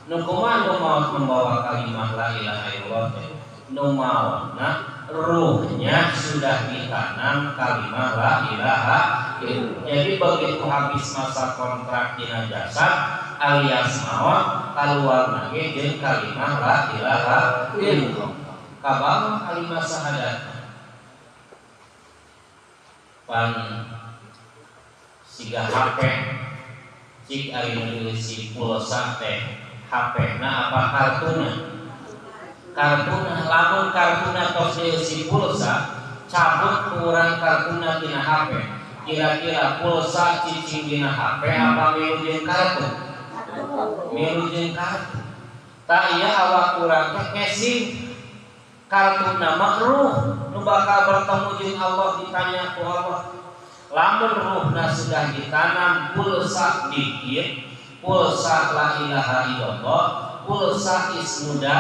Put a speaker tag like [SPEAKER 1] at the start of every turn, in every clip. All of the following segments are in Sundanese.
[SPEAKER 1] Nu kumaha nu maot membawa kalimah la ilaha illallah teh? Nu maotna ruhnya sudah ditanam kalimah la ilaha illallah. Jadi begitu habis masa kontrak dina jasad alias maot, kaluar ge jeung kalimah la ilaha illallah. Kabawa kalimah syahadat. Pan siga HP, cik ari nu dieusi pulsa teh HP na apa kartuna? Kartuna. Lamun kartuna tos dieusi pulsa, cabut ku urang kartuna tina HP, kira-kira pulsa cicing dina HP apa milu jeung kartu? Milu jeung kartu. Tah, iya, awak urang teh casing, kartuna mah ruh nu bakal bertemu jeung Allah, ditanya ku Allah. Lamun ruhna sudah ditanam pulsa dikir, pulsa la ilaha illallah, pulsa ismuda,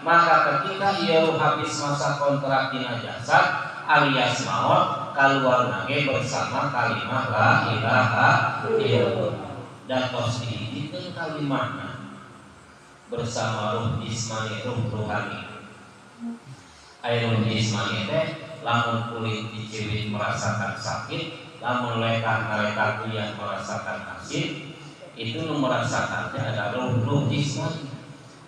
[SPEAKER 1] maka ketika ia ruh habis masa kontrak dina jasad alias maut, keluar ge bersama kalimah la ilaha illallah. Dan tos dihijikeun kalimahna bersama ruh jismani, ruh ruhani. Aya ruh jismani teh lamun kulit diciwit merasakan sakit, lamun letah ngaleta uyah merasakan asin. Itu nu merasakan teh ada ruh, ruh jismani.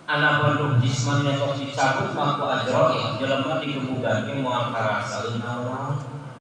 [SPEAKER 1] Anapun ruh jismani tos dicabut mah ku Azrail, jelema digebugan ge moal karasaeun naon-naon.